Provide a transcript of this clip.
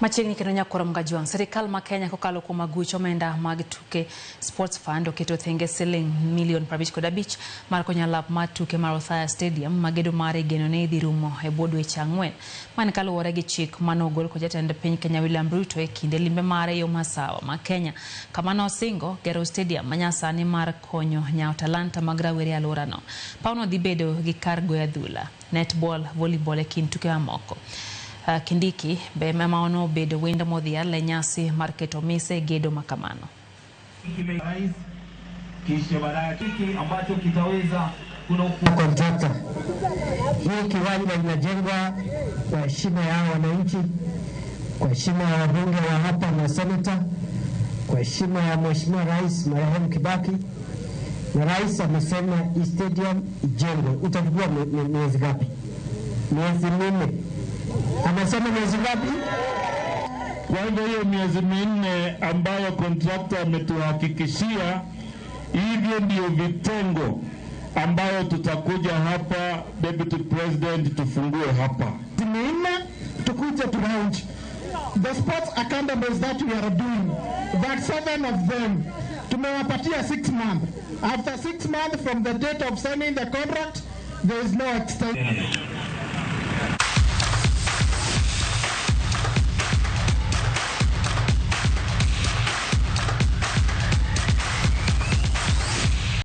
Machiegni kendo nyakwar Mgajwang', sirikal ma Kenya kokalo kuom aguch omenda mag tuke Sports Fund oketo thenge siling milion 55 mar konyo alap mar tuke mar Othaya Stadium ma gedo mare igeno ni idhi rumo e bwo dweche 4. Mani kaluwore gi chik mane ogol kod jatend piny Kenya William Ruto e kinde limbe mare yo masawa ma Kenya kama nosingo gero stadium manyasani mar konyo nyawo talanta mag rawere e alworano. Pawno dhi bedo gi kar goyo adhula, netball, volleyball e kind tuke mamoko. Kindiki be ema nobedo wendo modhial e nyasi mar keto mise e gedo makamano. Rais kisha baadaye hiki ambacho kitaweza kuna Kontrakta, hii kiwanja inajengwa kwa heshima ya wananchi, kwa heshima ya wabunge wa hapa na seneta, kwa heshima ya Mheshimiwa Rais marehemu Kibaki. Na rais amesema hii stadium ijengwe. Utachukua miezi ngapi? Miezi 4. Amesema miezi ngapi? Kwa hivyo hiyo miezi 4 ambayo kontrakta ametuhakikishia, hivyo ndio vitengo ambayo tutakuja hapa Deputy President tufungue hapa. 4 tukuje tu launch the sports academies that we are doing, that 7 of them tumewapatia 6 months. After 6 months from the date of signing the contract, there is no extension.